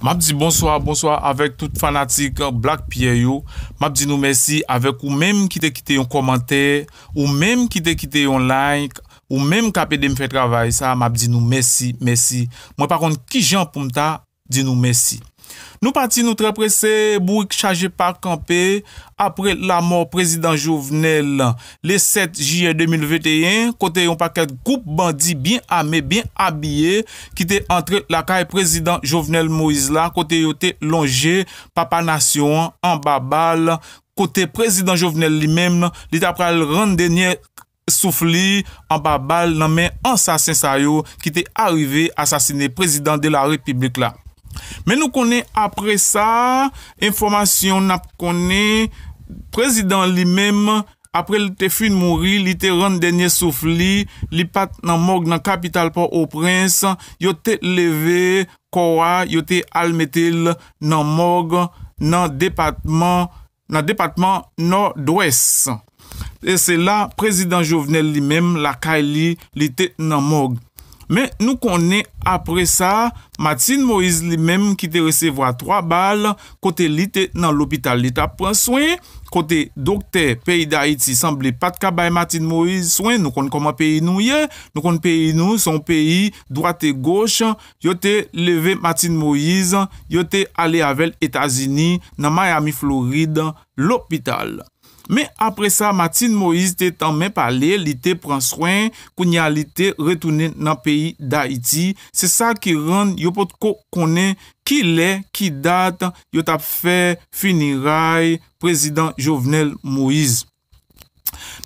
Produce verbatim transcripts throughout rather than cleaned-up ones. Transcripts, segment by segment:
M ap di bonswa, bonswa avèk tout fanatik Black Pierre yo. M ap di nou mèsi avèk ou menm ki te kite yon kòmantè, ou menm ki te kite yon like, ou menm k ap ede m fè travay sa, m ap di nou mèsi, mèsi. Mwen pa konn kijan pou m ta di nou mèsi. Nou pati, nou trè prese, bourik chaje pa kanpe. Apre lamò prezidan Jovenel, le sèt jiyè de mil venteyen, kote yon pakèt gwoup bandi byen ame, byen abiye, ki te antre lakay prezidan Jovenel Moïse la, kote yo te lonje papa nasyon an anba bal, kote prezidan Jovenel li menm, li ta pral rann dènye souf li anba bal nan men ansasen sa yo ki te arive asasine prezidan de la repiblik la. Men nou konnen apre sa, enfòmasyon n ap konnen, prezidan li menm, apre l te fin mouri, li te rann dènye souf li, li pa t nan mòg nan kapital Pòtoprens, yo te leve kò a, yo te al mete l nan mòg nan depatman, nan depatman Nòdwès. E se la prezidan Jovenel li menm, lakay li, li te nan mòg. Men nou konnen apre sa, Martine Moïse li menm ki te resevwa twa bal, kote li te nan lopital, li t ap pran swen, kote doktè peyi Dayiti sanble pa t ka bay Martine Moïse swen. Nou konn kòman peyi nou ye, nou konn peyi nou, se yon peyi dwat e goch. Yo te leve Martine Moïse, yo te ale avè l Etazini, nan Miami, Florid, lopital. Men apre sa, Martine Moïse te tanmen pale, li te pran swen, kounye a li te retounen nan peyi Dayiti. Se sa ki rann yo potko konnen ki lè, ki dat yo t ap fè finiray prezidan Jovenel Moïse.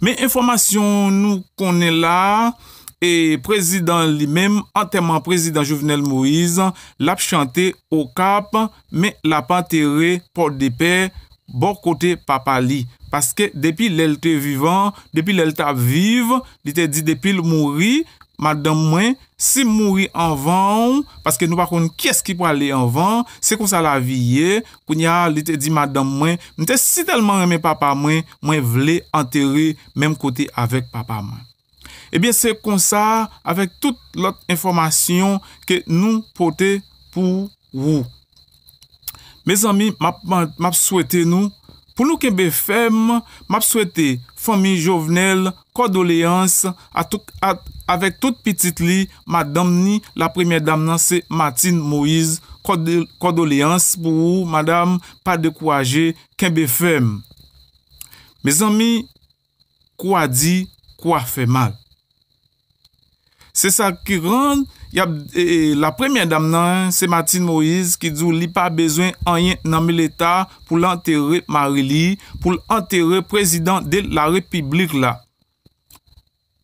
Men enfòmasyon nou konnen la, e prezidan li menm, antèman prezidan Jovenel Moïse, l ap chante Okap, men l ap antere Pòdepè, bò kote papa li. Paske depi lè l te vivan, depi lè l t ap viv, li te di depi l mouri, madanm mwen, si m mouri anvan w, paske nou pa konn kiyès ki prale anvan, se konsa lavi ye. Kounye a, li te di madanm mwen, m te si tèlman renmen papa mwen, mwen vle antere menm kote avèk papa mwen. Ebyen, se konsa avèk tout lòt enfòmasyon ke nou pote pou ou. Mezanmi, m ap, m ap swete nou, pou nou kenbe fèm, m ap swete fanmi Jovenel kòdoleyans a tout, a, avèk tout pitit li, madanm ni, la premyè dam nan se Martine Moïse, kòde-, kòdoleyans pou ou, madanm, pa dekouraje, kenbe fèm. Mezanmi, kou a di, kou a fè mal. Se sa ki rann y ap, e, e, la premyè dam nan, se Martine Moïse, ki di w li pa bezwen anyen nan men Leta pou l antere mari li, pou l antere prezidan de la repiblik la.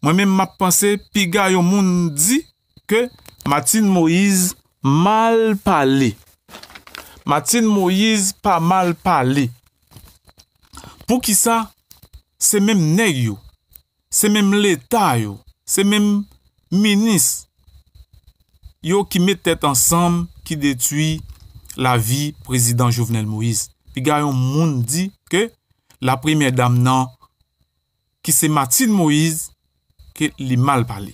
Mwen menm, m ap panse piga yon moun di ke Martine Moïse mal pale. Martine Moïse pa mal pale. Poukisa? Se menm nèg yo, se menm Leta yo, se menm minis yo ki met tèt ansanm, ki detwi lavi prezidan Jovenel Moïse. Piga yon moun di ke la premyè dam nan, ki se Martine Moïse, ke li mal pale.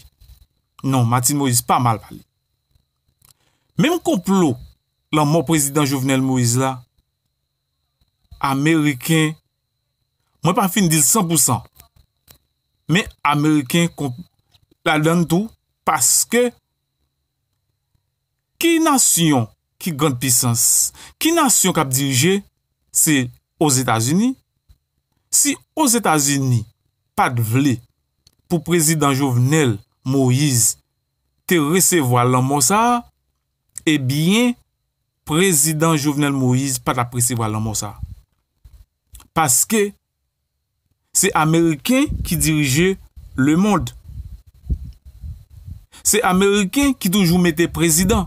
Non, Martine Moïse pa mal pale. Menm konplo lanmò prezidan Jovenel Moïse la, Ameriken, mwen pa fin di l san pou san, men Ameriken konp-, ladann tou, paske ki nasyon ki grann pisans, ki nasyon k ap dirije, se Ozetazini. Si Ozetazini pa t vle pou prezidan Jovenel Moïse te resevwa lanmò sa a, ebyen, prezidan Jovenel Moïse pa t ap resevwa lanmò sa a. Paske se Ameriken ki dirije lemonn. Se Ameriken ki toujou mete prezidan.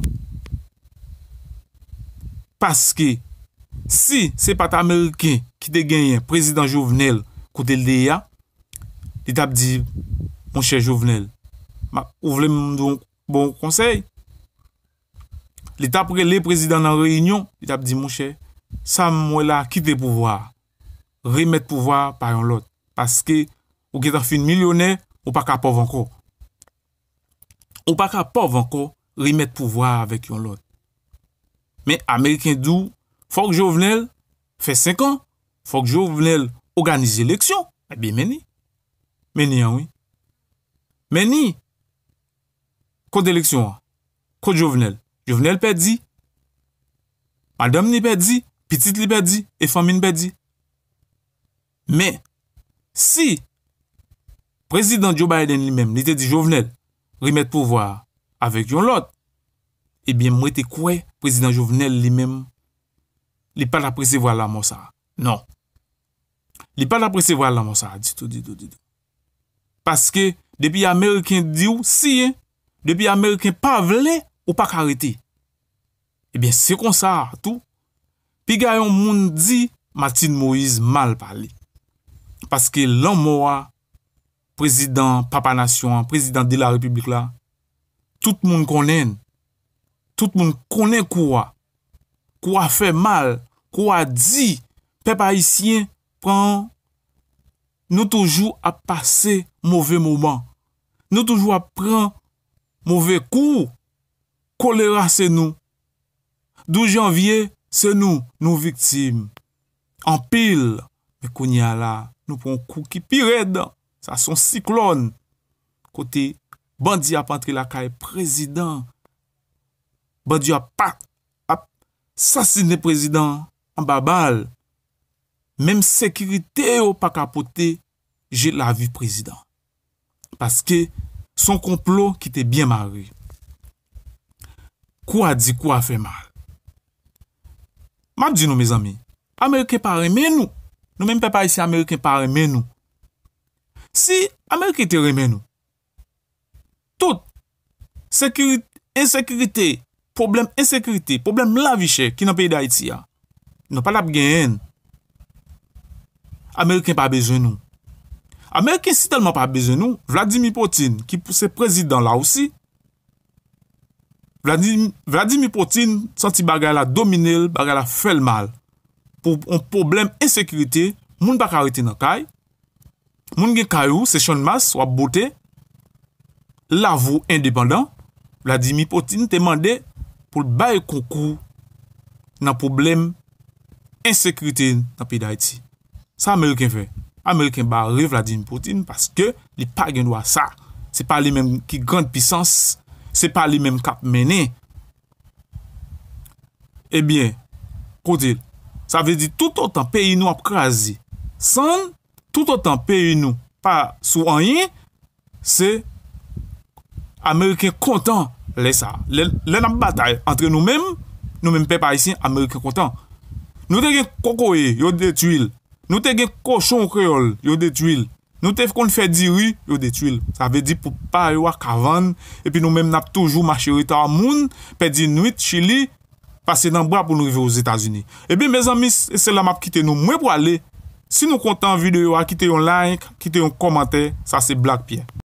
Paske si se pa t Ameriken ki te genyen prezidan Jovenel kote l te ye a, li t ap di, monchè Jovenel, m ap, ou vle m di w, bon konsèy? Li t ap rele prezidan nan reyinyon, li t ap di, monchè, sa m wè la, kite pouvwa a. Remèt pouvwa a pa yon lòt. Paske ou gentan fin milyonè, ou pa ka pòv ankò. Ou pa ka pòv ankò, remèt pouvwa a avèk yon lòt. Men Ameriken di w, fòk Jovenel fè senk an, fòk Jovenel òganize eleksyon. Ebyen, men ni. Men ni an, wi. Men ni. Kot eleksyon an? Kot Jovenel? Jovenel pèdi. Madanm li pèdi, pitit li pèdi, e fanmi n pèdi. Men, si prezidan Joe Biden li menm, li te di Jovenel remèt pouvwa a avèk yon lòt, ebyen, mwen te kwè prezidan Jovenel li menm, li pa t ap resevwa lanmò sa a. Non. Li pa t ap resevwa lanmò sa a ditou, ditou, ditou. Paske, depi Ameriken di w siyen, depi Ameriken pa vle, ou pa ka rete. Ebyen, se konsa a tou, piga yon moun di Martine Moïse mal pale. Paske lanmò a, prezidan, papa nasyon an, prezidan de la repiblik la, tout moun konnen. Tout moun konnen kou a. Kou a fè mal, kou a di. Pèp ayisyen pran, nou toujou ap pase move moman. Nou toujou ap pran move kou. Kolera se nou. Douz janvye, se nou, nou viktim. Anpil. Men kounye a la, nou pran yon kou ki pi rèd. Sa se yon siklòn. Kote bandi ap antre lakay prezidan. Bandi ap pa, ap sasinen prezidan anba bal. Menm sekirite yo pa ka pwoteje lavi prezidan. Paske se yon konplo ki te byen mare. Kou a di, kou a fè mal. M ap di nou, mezanmi, Ameriken pa renmen nou. Nou menm pèp ayisyen, Ameriken pa renmen nou. Si Ameriken te renmen nou, tout sekiri-, ensekirite, pwoblèm ensekirite, pwoblèm lavi chè ki nan peyi Dayiti a, nou pa t ap genyen n. Ameriken pa bezwen nou. Ameriken si tèlman pa bezwen nou, Vladimir Putin, ki pou se prezidan la osi, Vladim-, Vladimir Putin santi bagay la domine l, bagay la fè l mal. Pou yon pwoblèm ensekirite, moun pa ka rete nan kay. Moun gen kay ou, se Channmas w ap bote. Lavi w endepandan. Vladimir Putin te mande pou l bay konkou nan pwoblèm ensekirite nan peyi Dayiti. Sa Ameriken fè? Ameriken bare Vladimir Putin paske li pa gen dwa sa. Se pa li menm ki grand pisans, se pa li menm k ap mennen. Ebyen, kote l? Sa vle di toutotan peyi nou ap kraze san n, toutotan peyi nou pa sou anyen, se Ameriken kontan lè sa. Lè, lè n ap batay antre nou menm, nou menm pèp ayisyen, Ameriken kontan. Nou te gen kokoye, yo detwi l. Nou te gen kochon kreyòl, yo detwi l. Nou te konn fè diri, yo detwi l. Sa vle di pou pa yo a ka vann, epi nou menm n ap toujou mache reta moun, pèdi nwit Chili, pase nan bra pou nou rive Ozetazini. Ebyen, mezanmi, se la m ap kite nou. Mwen pwale. Si nou kontan videyo a, kite yon like, kite yon kòmantè. Sa se Black Pierre.